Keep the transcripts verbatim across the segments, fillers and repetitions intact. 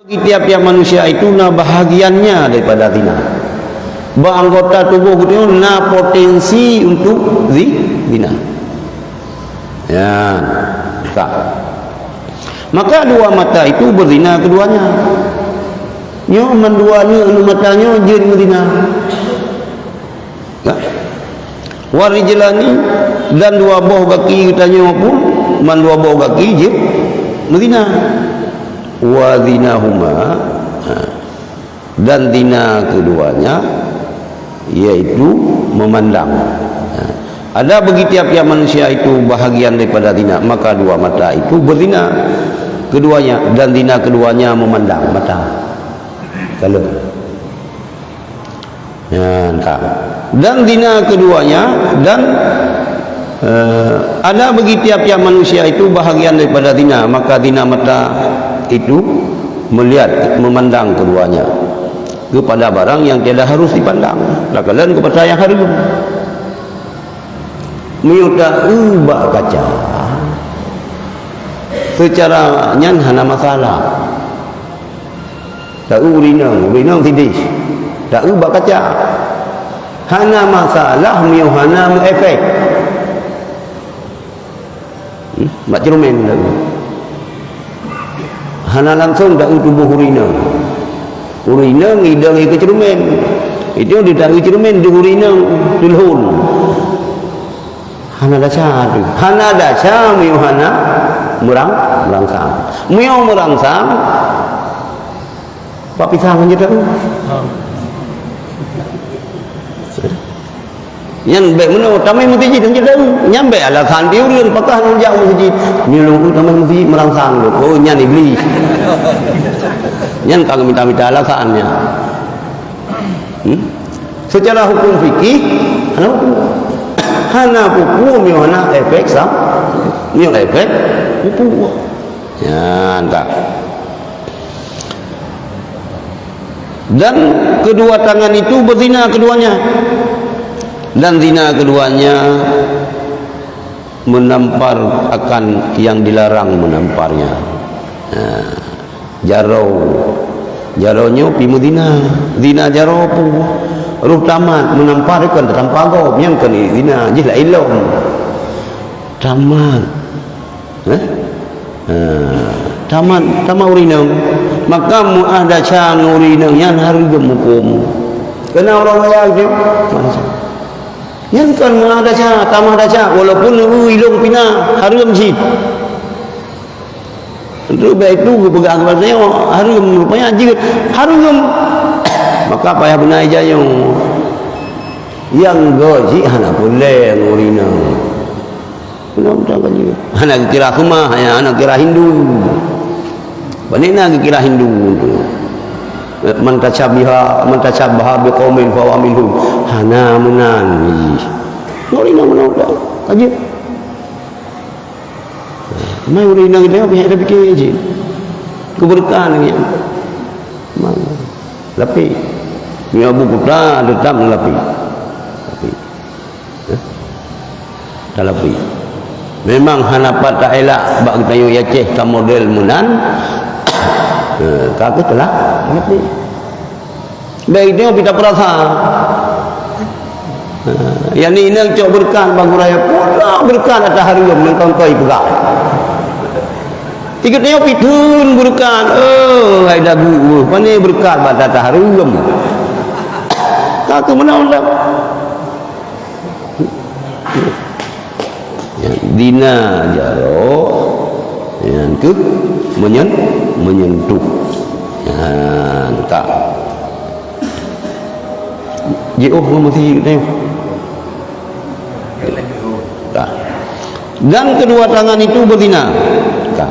Tiap-tiap manusia itu na bahagiannya daripada zina. Bak anggota tubuh geutanyoe na potensi untuk zi-, zina. Ya, ka. Maka dua mata itu berzina keduanya. Nyoe mandua nyoe anu mata nyoe jeuet meuzina. Ya. Warijlani, dan dua boh gaki geutanyoe pun, mandua boh gaki jeuet meuzina. Wa zinahuma, ha, dan zina keduanya, yaitu memandang. Ha. Ada bagi tiap-tiap manusia itu bahagian daripada zina, maka dua mata itu berzina keduanya, dan zina keduanya memandang mata. Kalau Ya, entah. Dan zina keduanya, dan, eh, ada bagi tiap-tiap manusia itu bahagian daripada zina, maka zina mata itu melihat, memandang keduanya kepada barang yang tiada harus dipandang, takalon kepada yang haram. Meunyoe taeu bak kaca, secara nyan hana masalah. Taeu ureueng inong, ureueng inong sideh. Taeu bak kaca. Hana masalah meunyoe hana meuefek. Hmm, bak ceureumen taeu. Hana langsong taeu tuboh ureueng inong. Ureueng inong idong ikeue ceureumen. Itu ditaeu ceureumen di ureueng inong, teulhon. Hana desya tu. Hana desya meunyoe hana meurang-, meurangsang. Meunyoe meurangsang, bak pisang je taeu. Nyan bèk meunoe, tamè meuseujid hana taeu. Nyan bèk alasan di ureueng pakon hana jak meuseujid. Nyoe lôn tamè meuseujid meurangsang lôn. Oh, nyan iblis. Nyan ka geumita-mita alasan nyan. Hmm? Secara hukum fikih, hana hukum. Hana hukum, meunyoe hana efek sam-, meunyoe efek hukum. Nyan ka. Dan kedua tangan itu berzina keduanya. Dan zina keduanya menampar akan yang dilarang menamparnya. Ha. Jaroe. Jaroe nyoe pi meuzina. Zina jaroe peue? Roh tamat, meunampar kon tatampa gob, nyan kon zina, jih laén lom. Tamat. Eh? Ha, tamat, tamat ureueng inong. Maka meuah desya ngon ureueng inong nyan hareuem huköm. Keunan ureueng kaya nyoe. Nyan kon meuah desya, tamah desya, walaupun ilong pina, hareuem cit. Untuk bak itu geupeugah keupada nyoe, hareuem, rupanya jeuet hareuem. Maka payah beuna ija nyoe. Nyang goe cit hana peureulèe ngon ureueng inong. Beuna mantong ka jeuet. Hana geukira keumah, hana geukira Hindu. Bak na geukira Hindu tu. Man tasyabiha, man tasyabbaha biqaumin fahuwa minhum. Hana meunan jih. Ngon ureueng inong meunan ka jeuet. Mai ureueng inong geutanyoe pih tapike jih. Keubeureukahan lagèe nyan. Mang. Lapék. Meunyoe Abu Kuta teutap lapék. Lapék. Eh? Talapék. Memang hana pat taelak bak geutanyoe Aceh ka model meunan. Eh, ka keuh telah lapék. Bèk geutanyoe pih tapeurasa. Ha, yani inong cok beureukat bak gurèe, pura beureukat ata hareuem nyang kongkoi peugah. Geutanyoe pih theun beureukat, oh, hai dagu, pane beureukat bak ata hareuem. Ka keuh meunan dak? Ya, zina jaroe, nyan keuh menyen-, menyentuh. Nyan ka. Jiôh ngon meuseujid teuh. Ka. Dan kedua tangan itu berzina. Ka.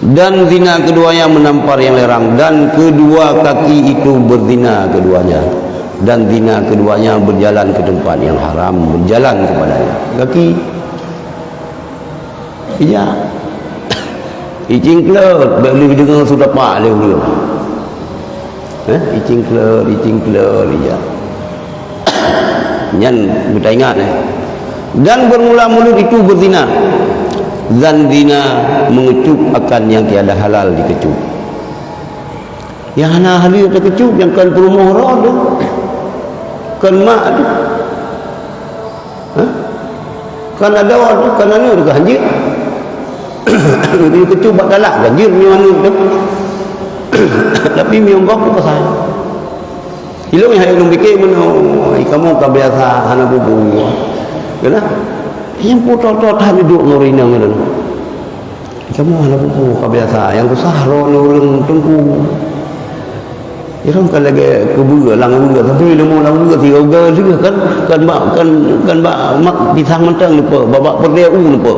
Dan zina keduanya menampar yang larang, dan kedua kaki itu berzina keduanya, dan zina keduanya berjalan ke tempat yang haram, berjalan kepadanya. Kaki. Ija. Icing klot, bèk lé deungoe su tapak lé ureueng. Eh, icing klot, icing klot, ija. Nyan beutaingat, eh. Dan bermula mulut itu berzina. Dan zina mengecup akan yang tiada halal dikecup. Nyang hana haleuet teukecup, nyang kon peurumoh droe tu, kon mak tu. Hah? Kon adoe tu, kon aneuk tu, kon hanjeuet. Meunyoe kecup bak talak, kon hanjeuet meunyoe aneuk tu. Tapi meunyoe gob tu pasai. Ilôn hai lôn pike meunoe, "Ih, kamoe ka biasa hana bubu." Keunae? Nyang putôh-putôh that duek ngon ureueng inong nyan. Kamoe hana peue-peue ka biasa, nyang susah droeneuh ureueng teungku. Irong ka lagèe keubeue, lam beue, tapi leumo lam beue sigoe-goe lheueh kan, kan bak, kan, kan bak mak pisang mantong neupeu, bak, bak peureulèe u neupeu.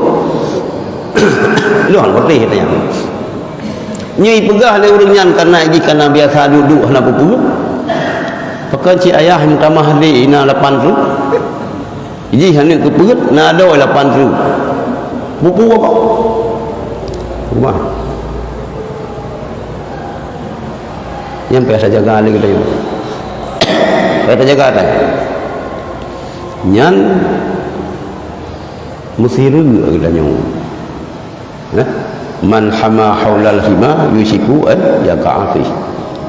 Lôn putih tanya. Nyoe ipeugah lé ureueng nyan karena jih kana biasa duek-duek hana peue-peue. Pakon cit ayah meutamah lé ina lapan tu. Jih aneuk keupeuet na adoe lapan su. Buku apa? Rumah. Nyan payah tajaga lé geutanyoe. Payah tajaga tan. Nyan meusireuk geutanyoe. Eh? Man hama haulal hima yusyiku an yaqa'a fih.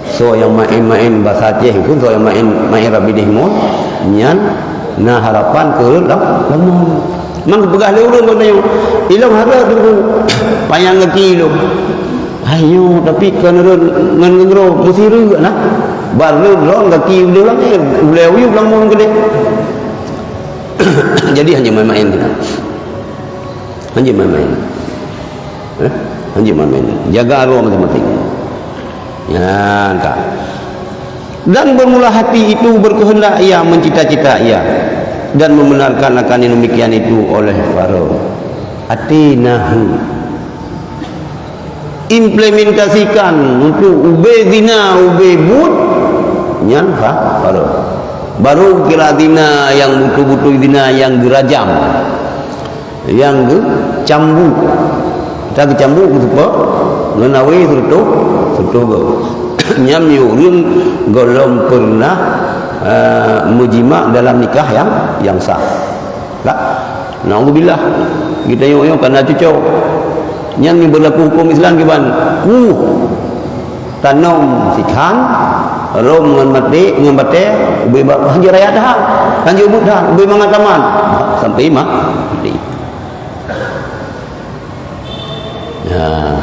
Soe nyang maén-maén basa Aceh pun, soe nyang maén, maén rab binéh mon, nyan na harapan keu rhot lam, lam mon. Mang geupeugah lé ureueng geutanyoe, "Ilôn hareuet teungku, panyang gaki ilôn." Hai nyoe, tapi kon rhot ngon ngeudroe, meusireuk na. Ban rhot lôn gaki ulèe lam, ulèe uyueb lam mon keudéh. Jadi, hanjeuet maén-maén keunan. Hanjeuet maén-maén. Eh? Hanjeuet maén-maén. Jaga droe maséng-maséng. Nyan ka. Dan bermula hati itu berkehendak ia, mencita-cita ia, dan membenarkan akan yang demikian itu oleh Firaun. Até nahu. Implementasikan untuk ubé zina, ubé buet, nyan Fa-, Firaun. Baru kira zina nyang beutôi-beutôi zina nyang geurajam. Nyang geucambuk. Ka geucambuk geuseupôt ngon awé seureutôh, seureutôh goe. Nyan meunyoe ureueng gohlom peureunah, eh, meujimak dalam nikah nyang, nyang sah. Ka? Naudzubillah. Geutanyoe nyoe ka na cucoe. Nyan nyang beulaku huköm Islam kiban. Kuh. Tanom sikhan, rhom ngon maté, ngon batée, ubé ba-, hanjeuet raya that, hanjeuet ubeut that, ubé mangat tamat, sampai ma-, mati. Nah,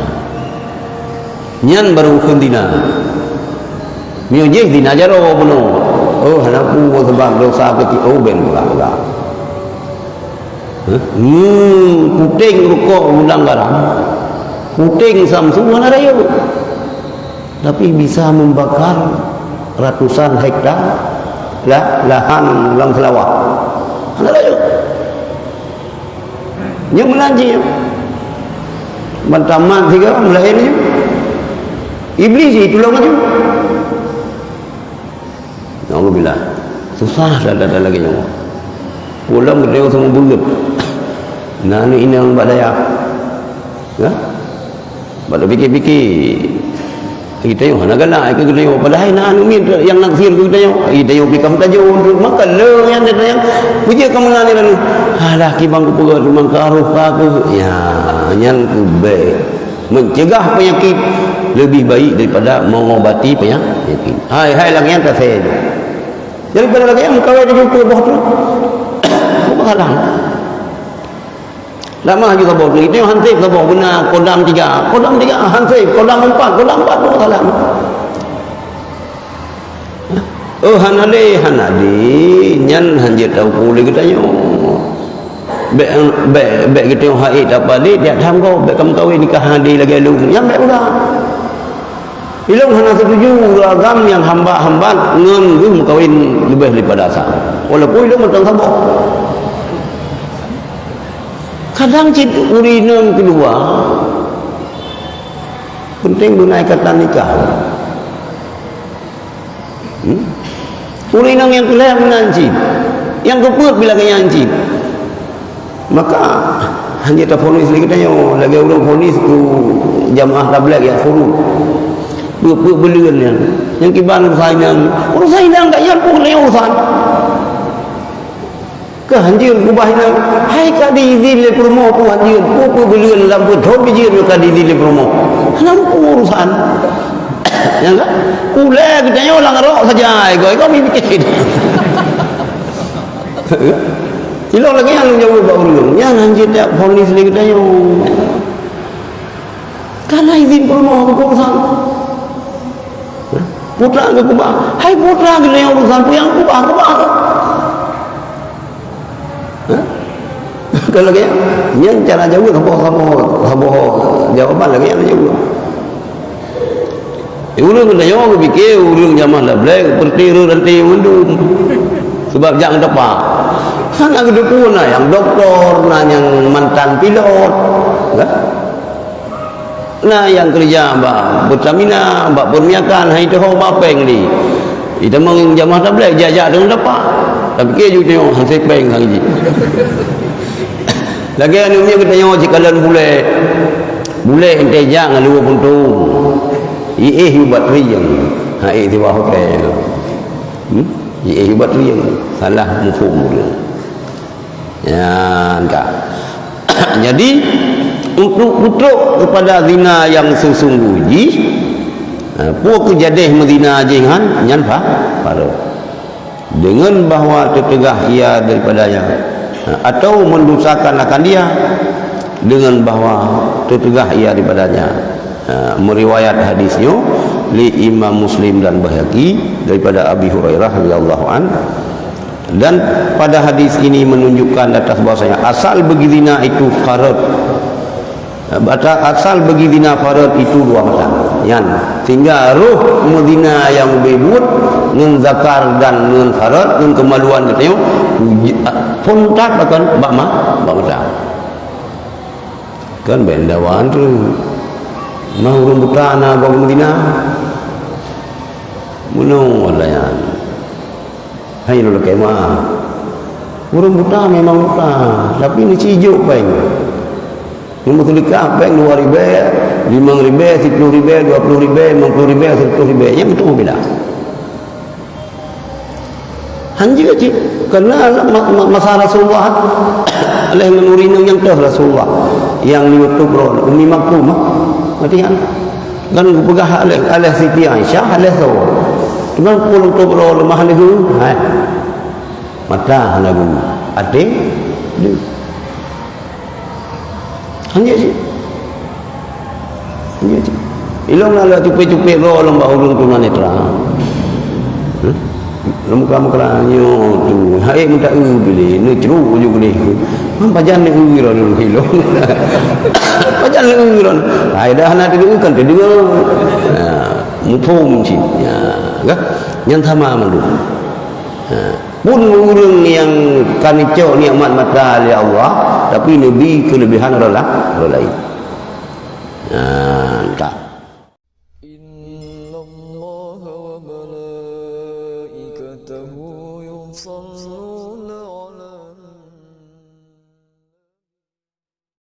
nyan baru hukôm zina. Meunyoe jih zina jaroe bunoe. Oh, hana peue sabab dosa keuti, oh, ben ulah-ulah. Hah? Hmm, puténg rukok gudang garam, puténg samsu hana rayeuk, tapi bisa membakar ratusan hektar la-, lahan lam Seulawah. Hana rayeuk. Nyoe meunan jih. Ban tamat sigoe meulaén nyoe. Iblih jih tulông laju. Naudzubillah. Susah that-that lagée nyoe. Pulang geutanyoe seumeubeuet. Na aneuk inong bak dayah. Ya? Bak tapike-pike. Geutanyoe hana galak keu geutanyoe. Padahai na aneuk miet nyang naksir keu geutanyoe. Geutanyoe pih ka meutajô untuk makan le nyang geutanyoe. Peue jeuet ka meunan nyan? Alah, kiban kupeugah teuma ka roh ka aku. Ya, nyan keu bék. Mencegah penyakit lebih baik daripada mengobati penya-, penyakit. Hai, hai lagée nyan tasée. Daripada lagée nyan meukawen di jumpa boh tu. Apa salah? Lamah juga boh tu. Itu hansip ke boh beuna kodam tiga. Kodam tiga hansip, kodam empat, kodam empat apa salah? Oh, hana lé, hana lé. Nyan hanjeuet tauku lé geutanyoe. Bék, bék, bék geutanyoe hai tapalé, tiep tham gob, bék ka meukawen nikah hana lé lagée lôn. Nyan bék udah. Ilôn hana setuju ureueng agam nyang hambat-hambat ngon geuh meukawen leubeh daripada sa. Walaupun ilôn mantong saboh. Kadang cit ureueng inong keudua, penting beuna ikatan nikah. Hmm? Ureueng inong nyang keu lhée meunan cit, nyang keupeuet bila keu nyan cit. Maka, hanjeuet tafonis lé geutanyoe, lagée ureueng fonis keu jamaah tablék nyang furut. Peue-peue beuleuen nyan. Nyang kiban urusan inong. Urusan inong dak nyan peue lé urusan. Keu hanjeuet keubah inong, hai ka diizin lé peurumoh peue hanjeuet, peue-peue beuleuen lam peuet thon bijeuet ka diizin lé peurumoh. Hana peue urusan. Ya kan? Ulée geutanyoe lam rok saja, ego-ego mimit. Ilong lagée nyang jaweueb bak ureuëng. Nyan hana jeuet vonis lé geutanyoe. Kana izin peurumoh keu urusan. Putra geukeubah. Hai putra geutanyoe urusan peue nyang keubah-keubah. Hah? Kalau lagée nyan, nyan cara jaweueb saboh-saboh, saboh jawaban lagée nyan jaweueb. Eh, ureuëng geutanyoe geupike ureuëng jameun lam blek seperti ureuëng ranté mandum. Sebab jak ngeutapa. Hana geuteupeue na nyang doktor, na nyang mantan pilot. Kan? Na nyang keureuja bak Pertamina, bak perminyakan, hai teuho ba péng di. Itamong jamaah tablek jak-jak deungon dapat. Tapi ke ju tengok hase péng sang jih. Lagée aneuk miet geutanyoe sikalon bulée. Bulée ente jak ngon luwa puntung. Iéh ubat rieng. Ha, éh siwa hotel. Hmm? Iéh ubat rieng. Salah muphom ureuëng. Ya, entah. Jadi, untuk putrok kepada zina yang sesungguh jih, eh, peue keujadeh meuzina jih nyan, nyan fa-, farot. Dengan bahwa teuteugah ia daripadanya, eh, atau mendustakan akan dia, dengan bahwa teuteugah ia daripadanya. Eh, meriwayat hadis nyoe lé Imam Muslim dan Baihaqi daripada Abi Hurairah radhiyallahu an. Dan pada hadis ini menunjukkan atas bahwasanya asal beugizina itu farot. Bata-, asal beugizina farot itu dua macam. Nyan, sehingga roh meuzina nyang ubé buet ngon zakar dan ngon farot, ngon kemaluan geutanyoe, uji-, phon that bahkan bak ma-, bak mata. Kan benda wan tu. Mah ureuëng buta na gob meuzina. Meunoe lah nyan. Hai lôn lakée meu'ah. Ureuëng buta memang buta, tapi neuci jok péng. Neumeuseudeukah péng dua ribée, limong ribée, siploh ribée, dua ploh ribée, limong ploh ribée, siratoh ribée. Nyan beutôi beda. Hanjeuet cit, karena ma-, ma-, masa Rasulullah, lheueh ngon ureuëng nyang toh Rasulullah, nyang neutôb droe, Ummi Maktum, ah. Berarti kan? Kan geupeugah aléh, aléh Siti Aisyah, aléh soe. Teuma peue lôn tôb droe leumah leuhu, hai. Mata hana geuh, até deuh. Hanya cit. Hanya cit. Ilong na lé cupet-cupet droe lom bak ureuëng tunanetra. Hah? Lom muka-muka nyoe tu. Hai minta eu bilé, neucruk uju geuléh. Pajan neueu droe lom ilong. Pajan neueu droe. Hai dah na teueu kan teudeungoe. Ha, muphom cit. Ya, kan? Nyang sama mandum. Ha. Pun ureuëng nyang ka neucok nikmat mata lé Allah, tapi neubi keuleubehan rola-, roh laén. Nah, entah. إن الله وملائكته يصلون